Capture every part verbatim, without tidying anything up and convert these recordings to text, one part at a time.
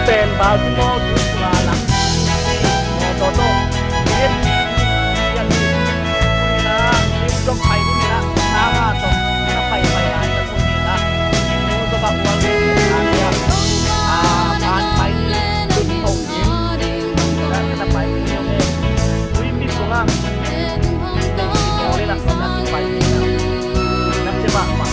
Pen Baltimore tu sungah lam mawtaw tawh minit giat ni. Tuni na lim zong pai ni na, tanga tawh na pai pai lai na tuni na. Lim zong a uang ni na nia. A, pan pai ni tawh ni. Na, na pai ni ni. Ui mi sungah. Lim pi tawh ni na, na pai ni na. Na se ba ma.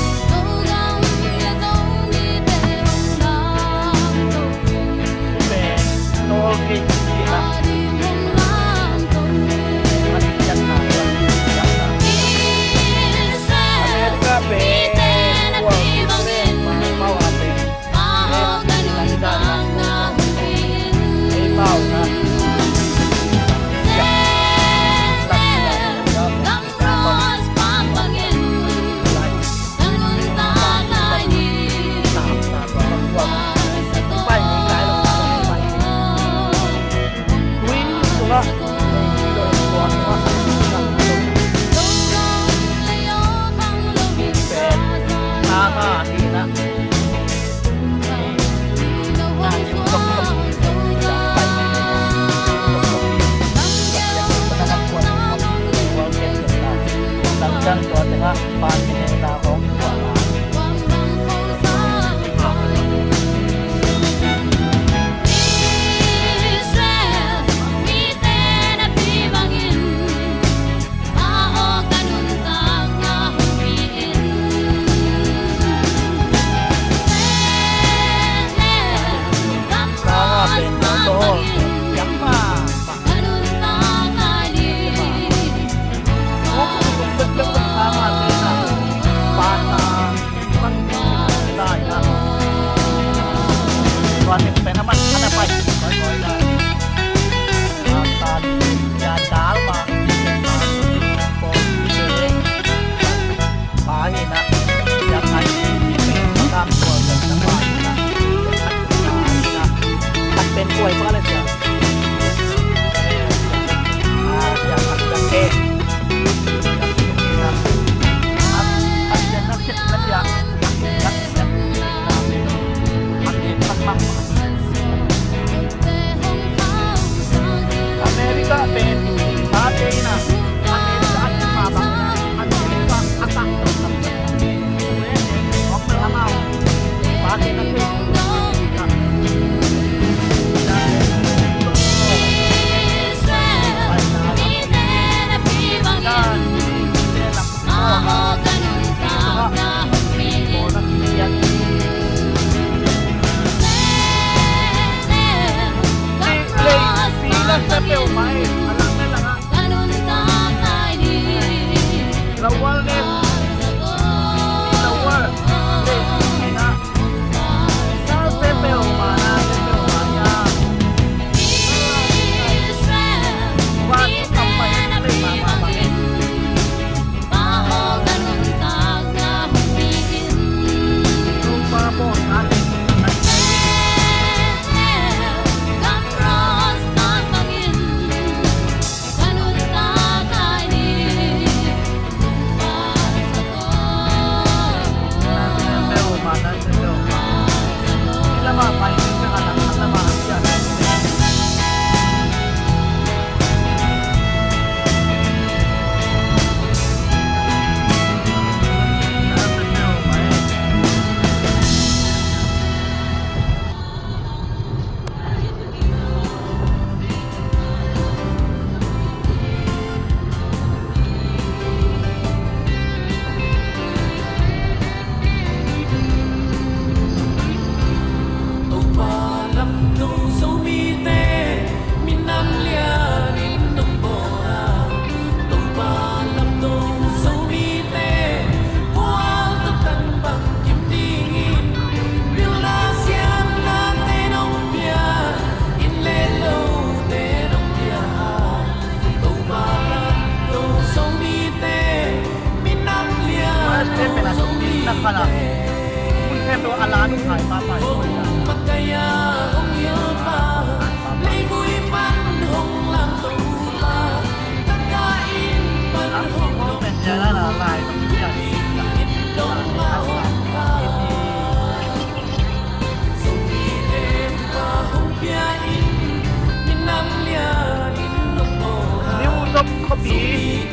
Khuapi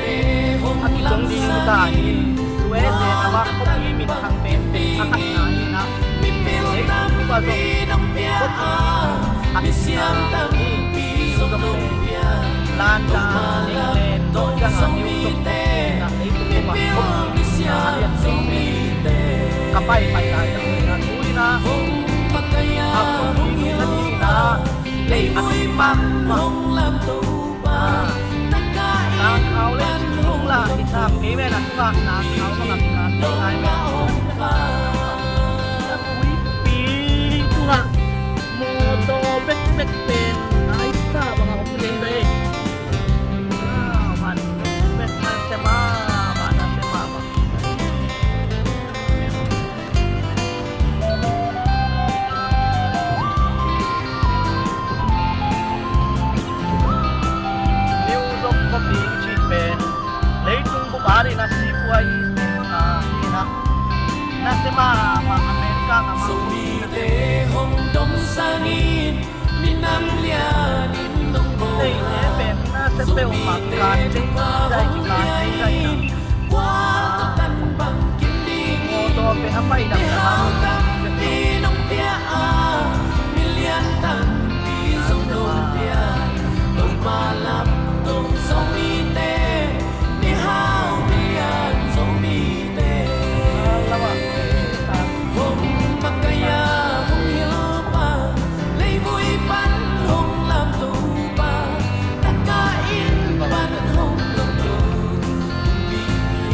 a kizong ding hi ta hi. U S A na bang khuapi minthang penpen a khatna hi na. Leitung bup a zong khuapi a khatna hi. New York pen, London, England, Georgia, New York pen, leitung bup a khuapi a lian zong ka pai pai lai tak hi na. Tu hi na a khuapi nungna ding hi na. Leivui pan hong lamto pa, nang khau le cing hong la, i sam kei ve na, tua nang khau hong lam ka te lai ve. Leivui pi tungah mawtaw bekbek pen nai sa bang a hong lei ve. Ah, man bekbek na se ma, man na se ma, man. New York khuapi cih pen leitung bup a ding na sipuai, ah, hi na. Na se mahmah America gam a Zomite hong dong sangin, minam lianin nong bawl. Leite pen na se peuhmah kan ding, dai kan ding, dai kan. Kua ka tan bang kim ding. Mawtaw pen a pai dang dang. Mihau tampi nong pia a, milian tampi zong nong pia. Topa lam tong Zomite, mihau milian Zomite. Hong makaih a hong hilh pa, leivui pan hong lamto pa, taka inn pan hong lamto, mi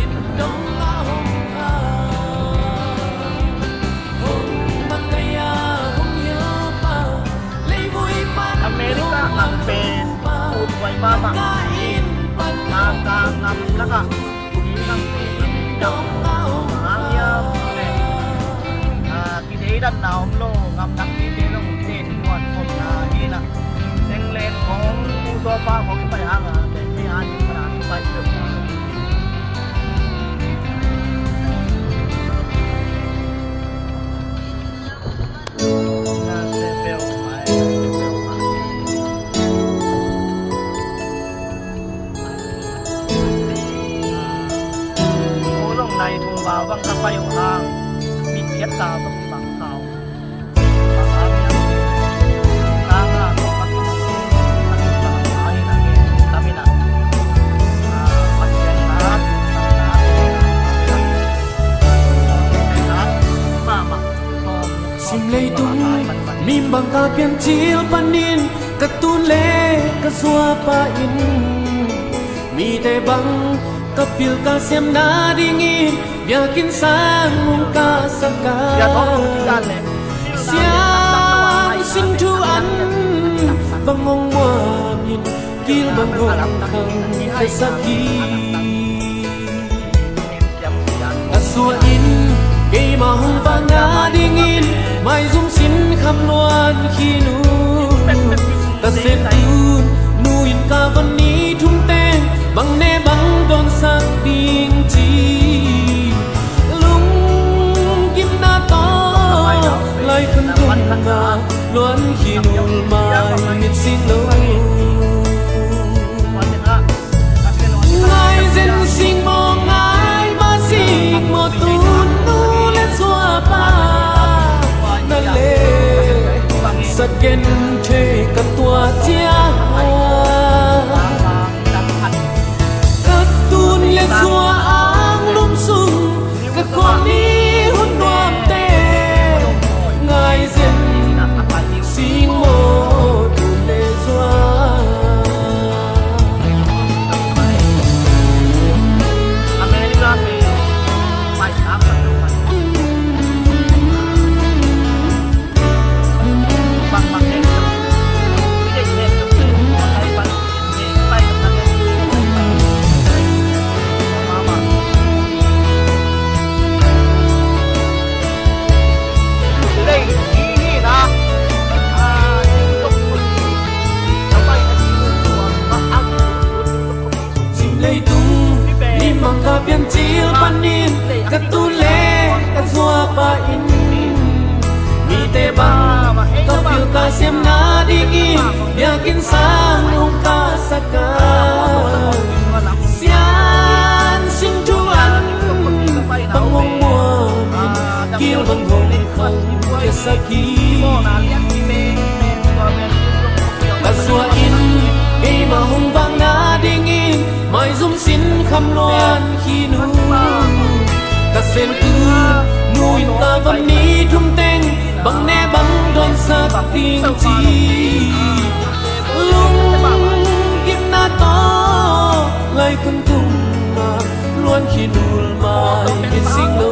inn dong ah hong kha. Hong makaih a hong hilh pa, leivui pan America hong lam pen lamto pa, uthuai mahmah. Taka inn pan hong lamto. Kaka ngam lakah, mi inn dong ah hong kha. Nang hiam le, ah, kideidanna om lo, ngamdang mite zong kideih kuan khopna hi na. England khong, Pu Zawpa khong i pai hang a, kei kei a ding pana i pai peuh. Na se peuh mai, na se peuh mai. Ko zong nai thum val bang ka pai uh hang, mit phiat ta bang i bang kau. Sim leitung mim bang ka piancil panin, ka tun le ka zuapa in mite bang ka pil ka siam nadingin biakinn sang hong kasak a. Siangsin thu an bang hong muang in, kil bang hong khang ka sak hi. A sua in keima hong vak nadingin maizum sin kham luan khin uh. Ka sentun nu in ka van ni thum teng bang ne bang dawnsak ding ci. Lunggimna tawh lai khun tung a luan khin uh, mai mit sing lo. Ngai zen sing maw, ngai ma sing maw, tun nu le zuapa na le sak gen thei ka tua cia. Ka tun le zua ang lum sung, ka khuami hun nuamte ngai zen sing maw, tun le zua. Sim leitung mim bang ka piancil panin, ka tun le ka zuapa in mite bang ka pil ka siam nadingin biakinn sang hong kasak a. Lam luan khin uh, ka sen tu nu in ka van ni thum teng bang ne bang dawnsak ding ci. Lunggimna tawh lai khun tung a luan khin uh, mai in sing lo.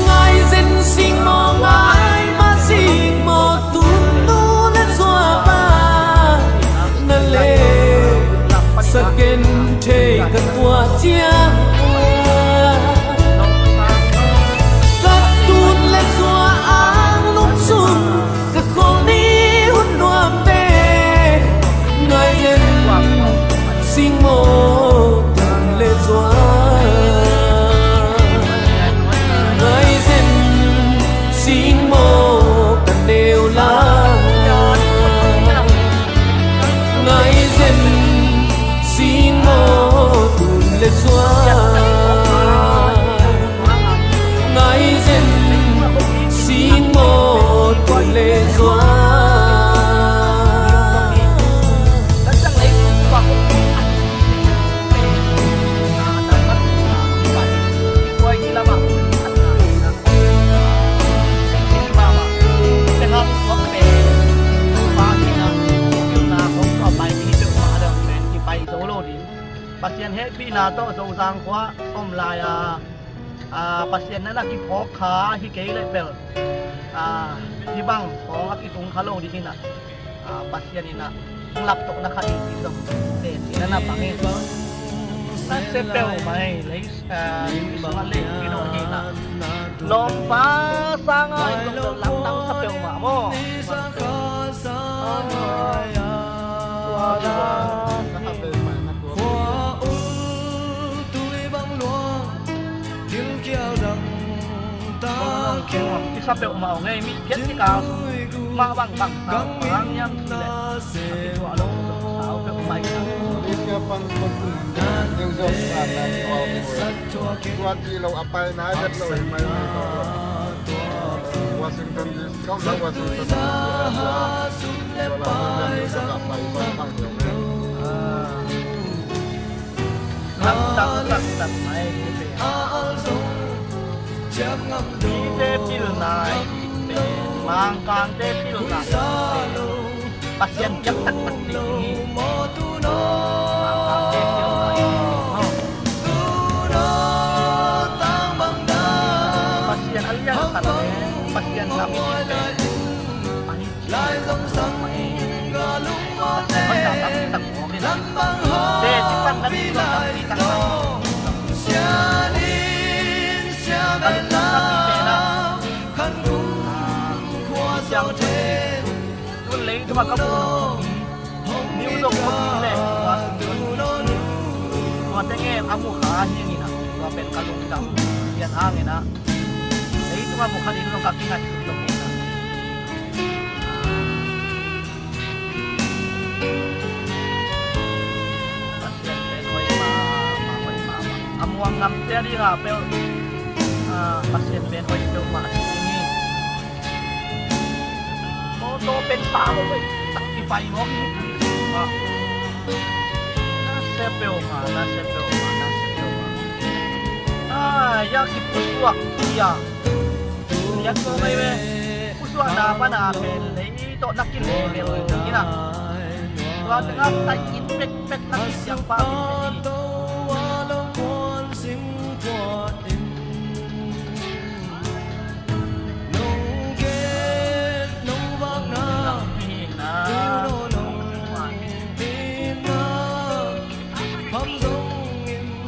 Ngai zen sing maw, ngai ma sing maw, tun nu le zuak a na le sa ken thei ka tua ciang. Ka tun le zuak ang lung sung ka kong ni hun nuamte. Ngai zen sing maw, tun le zuak. Ngai zen sing maw, ka neu la. Ngai zen sing maw, tun le zuak. Ngai zen sing maw, tun le zuak. Pasian hehpihna tawh Zozang khua om lai a, a, Pasian na na kiphawk kha hi kei leh bel, a, hih bang khawng a kitung kha lo ding hi na. A, Pasian in a, laptop na khat in zong teci na na bang in. Na sia peuhmah hi, lei, a, lei sung a lei kino hi na. Lawmpa sang a in zong lamdang sa peuhmah maw. Kisa peuhmah aw ngei, mi phiat kikal mah bang bang sau bang hiam cih leh a kituah lo sau peuhmah hi. Malaysia pan sport New York sa na tuah tuah ci lo a pai nai vet lo hi mai mai lo. Washington D C, kau na Washington D C. Lamdang taktak mai hi pen. Mite pilna hi pen, Mangkangte pilna hi pen. Pasian piak taktak ding hi. Mangkangte pilna hi pen. Pasian a liansak pen, Pasian lam hi pen. Ahi Lai zong sang ka lungmawh te. Lam bang hong lai lo. Sian in sia bel lau khan kum khua zong te. Tun lei tuma ka mu New York khua le Washington. Tua teng em a mu kha hi ing a. Tua pen ka lungdam. Pian hang in a. Lei tuma mu kha ding zong ka kingai suk lo ing a. Pasian pen hoih mahmah, hoih mahmah. A muang ngamte a dingah peuh, ah, Pasian pen hoih peuhmah a si ding hi. Mawtaw pen pau hoih tak kipai mawk hi. Nasia peuhmah, nasia peuhmah, nasia peuhmah. Ai, ya kipusuak hi a. Lian ko mai ve. Pusuakna pana pen lei tawh na kilehbel ding in a. Tua tengah tai in pekpek na kisiang pa in.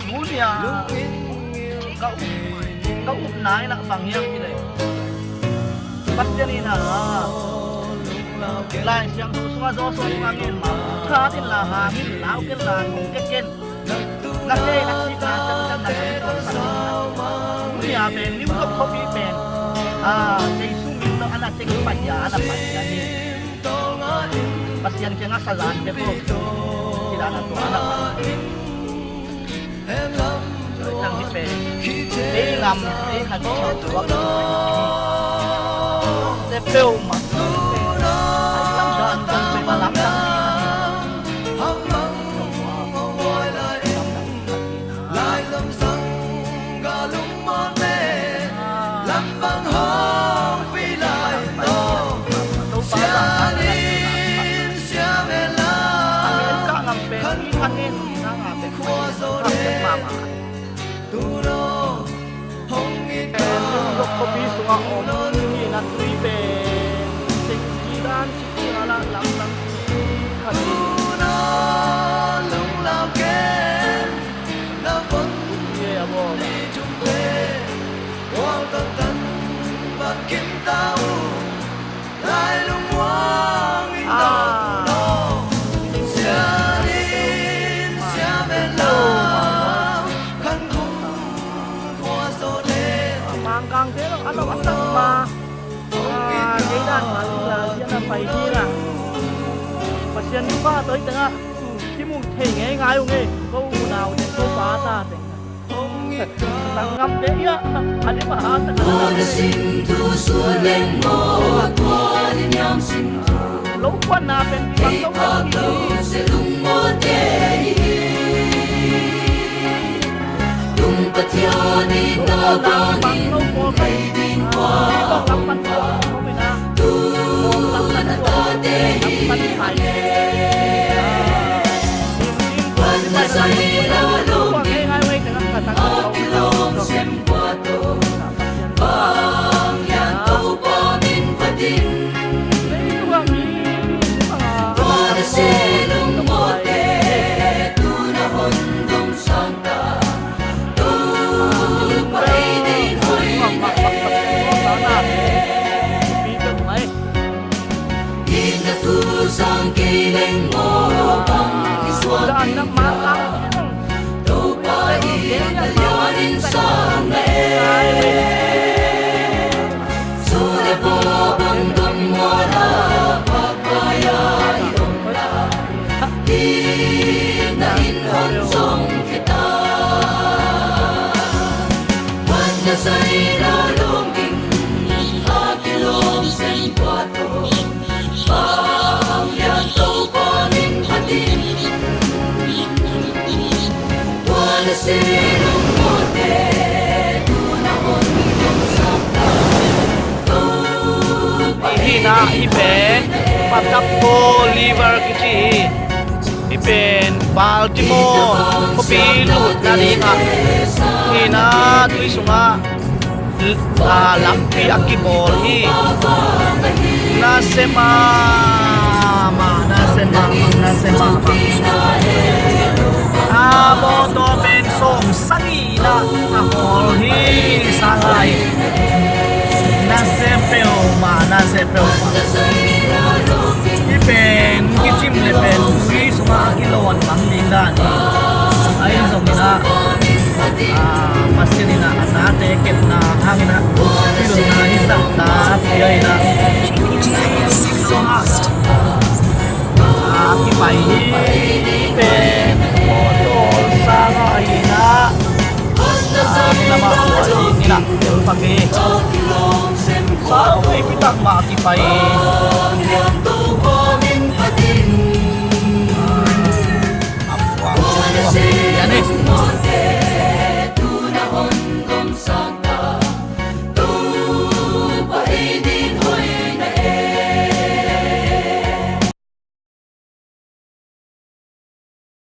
Mulia ka up, ka upna in a bang hiam cih leh Pasian in a Lai Siangtho sungah Joshua sungah ngen mah, khat in la hang in lau ken la nung ke ken. Na te na sik na cang cang na cang cang na cang. Mulia pen New York khuapi pen a Jesu min tawh a na ceng pai a na pai a ni. Pasian kiangah sazan te ko. Sila na tua na. Nang hi pen. Ei lam, ei khan chau tua. Te peuhmah. Ai lam dan kan pe ma lam dan. Khan en, khan en, khan en mahmah. Pen Lungdok khuapi sungah om hi na, tui pen singki dan cik kala lamlam khat hi. Tui e a bawl a. Mangkangte lo a lo a sak ma. Kei dan ma la lian a pai hi la. Pasian pa toi tengah kimu thei ngei ngai ung e. Ko unau te ko pa ta teng. Tanggam te ia. Ani ma ha ta. Lo kuan na pen kibang lo kuan ni. Tung Pathian in na vangin ei ding hua. Tung na tate hi. Wan na zai la lungkim a kilawm sem kua tawh. Vanglian Topa min phatin. Tua na si lungmawte tu na hon dong sangta. Tu pai ding hoih na e. Ina tu sang kei leng maw bang i suak ding ta. Topa in na lian in sang na e. Su le paw bang gam maw la, pakpaya i om la. Ina in hon zong kheta. Wan na zai la lungkim a kilawm sem kua tawh. Vanglian Topa min phatin. Tua na si lungmawte tu na hon dong sangta. Hi na, hi pen Patappo River kici hi. Hi pen Baltimore khuapi lutna dingah hi na, tui sungah a, lampi a kibawl hi. Nasia mahmah, nasia mahmah, nasia mahmah. A, bawltaw pen sawm sagihna a hawl hi. Sa lai. Nasia peuhmah, nasia peuhmah. Hi pen kicim le pen tui sungah a kilawn bang ding dan hi. Ahi zongin ah, a, Pasian in ah a nate kepna hangin ah pilna hi zahta pia in ah, a, kipai hi. Pen bawltaw sangah hi in ah, a, lamah hual ding in ah tel pak hi. Sa veipi tak mah kipai.